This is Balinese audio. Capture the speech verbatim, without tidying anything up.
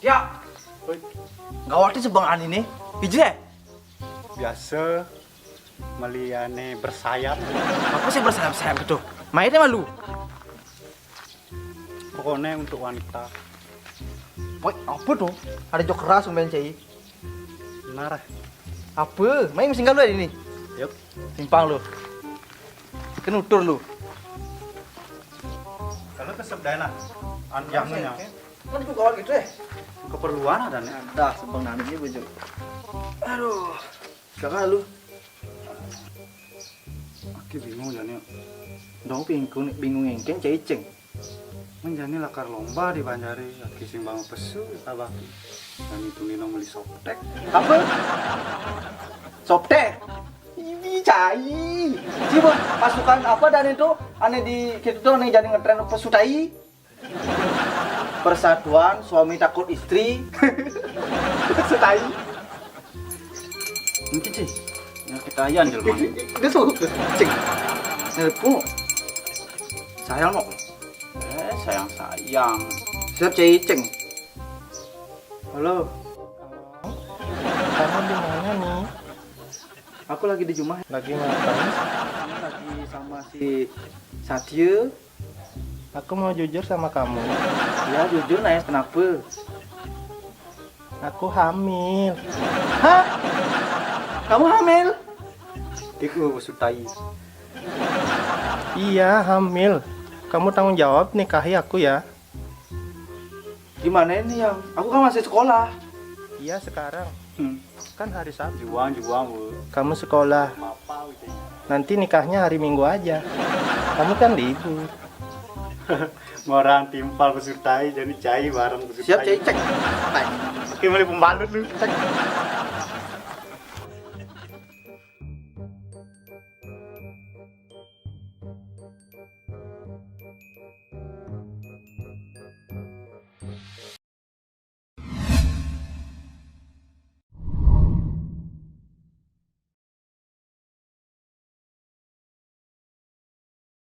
Ya. Gawat ni sebeng ani ni. Ije. Biasa meliane bersayap. Apa sih bersayap-sayap gitu? Main deh malu. Pokoknya untuk wanita. Woi, apa tuh? Ada jok keras main cai. Benar. Apa? Main mesin galu ini. Yup. Simpang lu. Kenutur lu. Kalau kesep dana. Anjangnya. Kan juga gitu eh. Keperluan ada nih. Dah sebeng nani ini baju. Aduh. Kakak lu. Aki bingung jani. Dong bingung bingung engkeng cai ceng. Menjani lakar lomba di Banjari, aki sing bangun pesu tabaki. Dan itu nino meli soptek. Apa? Soptek. Ini cai. Coba pasukan apa dan itu aneh di kita tuh aneh jadi ngetren pesu tai. Persatuan suami takut istri. Pesu tai. Mungkin sih. Ya kita aja jelema. Dia tuh cing. Nelpon. Sayang kok. Eh, sayang-sayang. Siap cai ceng. Halo. Kamu di mana nih? Aku lagi di rumah. Lagi ngapain? Ini lagi sama si Satya. Aku mau jujur sama kamu. Ya jujur nanya kenapa? Aku hamil. Hah? Kamu hamil? Iku sutai. Iya, hamil. Kamu tanggung jawab nikahi aku ya. Gimana ini yang? Aku kan masih sekolah. Iya sekarang. Hmm. Kan hari Sabtu. Juang juang. Kamu sekolah. Apa gitu. Nanti nikahnya hari Minggu aja. Kamu kan libur. Orang timpal pesutai jadi cai bareng pesutai. Siap cai cek. Oke, mulai pembalut lu. Cek.